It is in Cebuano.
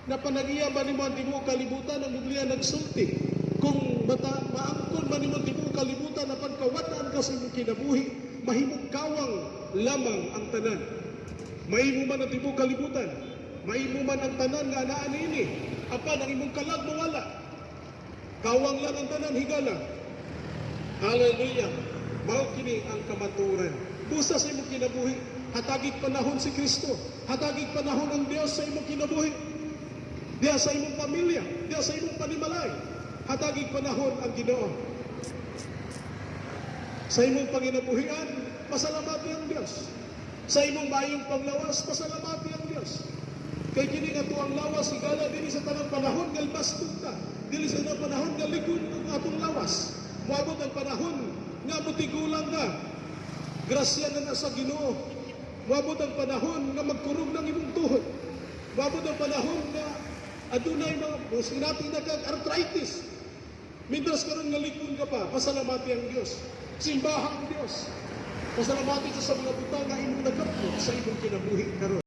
Napanag-iya ba nimo ang tibuok kalibutan? Ang Biblia nagsulti. Kung mata, maangkon man nimo ang tibuok kalibutan, apan kawad-an ka sa imong kinabuhi, mahimong kawang lamang ang tanan. Mahimo man ang tibuok kalibutan, mahimo man ang tanan nga anaa niini, apan ang imong kalag mawala. Kawang lang ang tanan, higala. Hallelujah. Mao kini ang kamatuoran. Busa sa imong kinabuhi, hatagig panahon si Kristo. Hatagig panahon ang Dios sa imong kinabuhi. Diya sa imong pamilya, diya sa imong panimalay. Hatagig panahon ang Ginoo. Sa imong panginabuhian, pasalamati ang Dios. Sa imong maayong panglawas, pasalamati ang Dios. Kay kini nga tuang lawas higala, dili sa tanang panahon nga bastog ta. Dili sa tanang panahon nga ligon ang atong lawas. Moabot ang panahon nga mutigulang ka. Grasya na na sa Ginoo. Moabot ang panahon nga magkurog ng imong tuhod. Moabot ang panahon nga adunay mga sinati na kag arthritis. Mientras karon nga ligon ka pa, pasalamati ang Dios. Simbaha ang Dios. Pasalamati sa mga butang nga imong nagkapot sa imong kinabuhi karon.